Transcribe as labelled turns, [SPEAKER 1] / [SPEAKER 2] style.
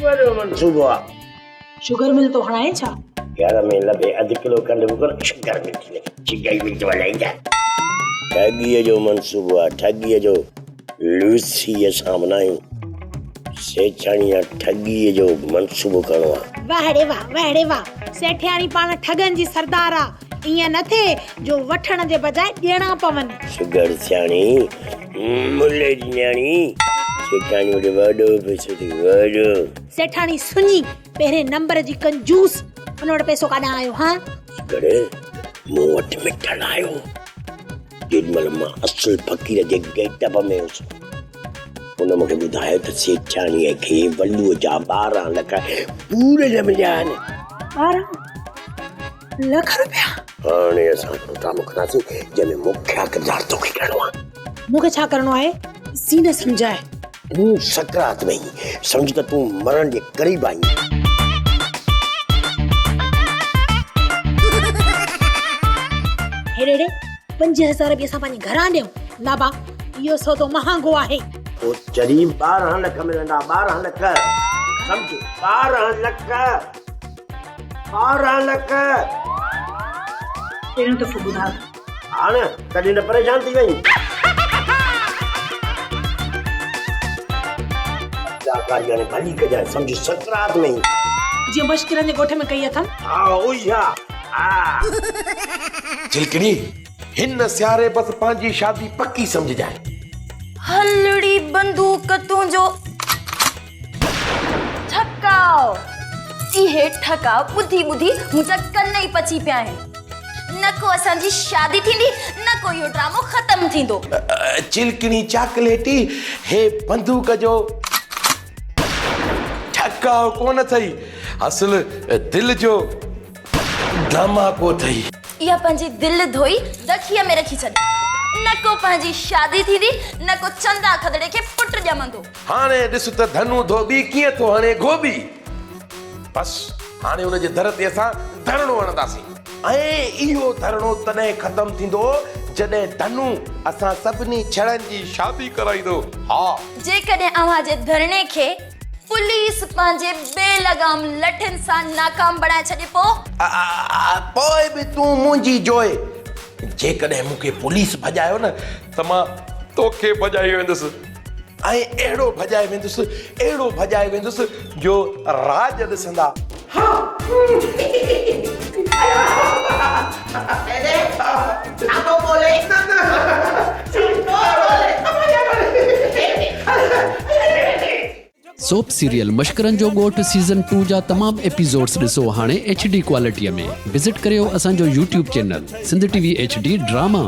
[SPEAKER 1] وڏو منصوبو آ.
[SPEAKER 2] شگر مل ٿو هڻائين ڇا؟
[SPEAKER 1] گهر ۾ لڀي اڌ ڪلو کنڊ به ڪونه شگر مل ٿي لڳي. شگر مل ٿو هلائين ڇا؟ ٺڳيء جو منصوبو آ ٺڳيء جو. لوسيء سان به ناهيون. سيٺياڻيء ٺڳيء جو منصوبو ڪرڻو آ.
[SPEAKER 2] واهه ڙي واهه، واهه ڙي واهه. سيٺياڻي پاڻ ٺڳن جي سردار آ. ائين نه ٿئي جو وٺڻ جي بجاء ڏيڻا پون.
[SPEAKER 1] سگهڙ سياڻي، ملي جي نياڻي، سيٺياڻي وٽ وڏو پئسو اٿئي، وڏو.
[SPEAKER 2] سيٺاڻي سڃي، پهرين نمبر جي ڪنجوس، ان وٽ پئسو ڪاڏانهن آيو، هان؟
[SPEAKER 1] سگهڙ، مون وٽ مٺل آيو. جيڏي مهل مان اصل فقير جي گيٽ اپ ۾ هوس، هن مون کي ٻڌايو ته سيٺياڻيء کي ولوء جا 12 لک پوري نه مليا آهن.
[SPEAKER 2] 12 لک روپيا؟
[SPEAKER 1] هاڻي اسان هڪڙو ڊرامو ڪنداسين، جنهن ۾ مکيه ڪردار توکي ڪرڻو آهي.
[SPEAKER 2] مون کي ڇا ڪرڻو آهي؟ سين سمجهاء.
[SPEAKER 1] تون سڪرات ۾ آهين، سمجهه ته تون مرڻ جي قريب آهين.
[SPEAKER 2] هيڏي هيڏي، 5000 به اسان پنهنجي گهران ڏيون؟ نه با، اهو سودو مهانگو آهي.
[SPEAKER 1] پوء چري 12 لک ملندا، 12 لک. سمجهه، 12 لک. 12 لک.
[SPEAKER 2] پهريون دفعو ٻڌان ٿو.
[SPEAKER 1] ها نه، تڏهن ته پريشان ٿي وئين. اداڪاري هاڻي ڀلي ڪجانء، سمجهه سڪرات ۾ ئي.
[SPEAKER 2] جيئن مشڪرن جي ڳوٺ ۾ ڪئي اٿم.
[SPEAKER 1] ها اها، ها.
[SPEAKER 3] چلڪڻي، هن سياري بس پنهنجي شادي پڪي سمجهجانء.
[SPEAKER 4] هلڙي بندوق تنهنجو ٺڪاء. اهي ٺڪاء ٻڌي ٻڌي منهنجا ڪن ئي پچي پيا آهن. نه ڪو اسان جي شادي ٿيندي نه ڪو اهو ڊرامو ختم ٿيندو.
[SPEAKER 3] چلڪڻي چاڪليٽي، هي بندوق جو ٺڪاء ڪونه اٿئي، اصل دل جو ڌماڪو اٿئي.
[SPEAKER 4] اها پنهنجي دل ڌوئي دکيء ۾ رکي ڇڏ. نه ڪو پنهنجي شادي ٿيندي نه ڪو چندا کدڙي کي پٽ ڄمندو.
[SPEAKER 3] هاڻي ڏس ته ڌنو ڌوٻي ڪيئن ٿو هڻي گهوٻي. بس هاڻي ان جي در تي اسان ڌرڻو هڻنداسين. ۽ اهو ڌرڻو تڏهن ختم ٿيندو جڏهن ڌنو اسان سڀني ڇڙن جي شادي ڪرائيندو. ها.
[SPEAKER 4] جيڪڏهن اوهان جي ڌرڻي کي پوليس پنهنجي بي لگام لٺين سان ناڪام بڻائي ڇڏي پوء؟
[SPEAKER 3] پوء به تون منهنجي جوء. جيڪڏهن مون کي پوليس ڀڄايو نه ته مان توکي ڀڄائي ويندس. ۽ اهڙو ڀڄائي ويندس، اهڙو ڀڄائي ويندس جو راڄ ڏسندا.
[SPEAKER 5] سوپ سيريل مشڪرن جو ڳوٺ سيزن ٽو جا تمام ايپيسوڊس ڏسو هاڻي ايڇ ڊي ڪوالٽي ۾ وزٽ ڪريو اسان جو YouTube channel Sindh T V H D drama.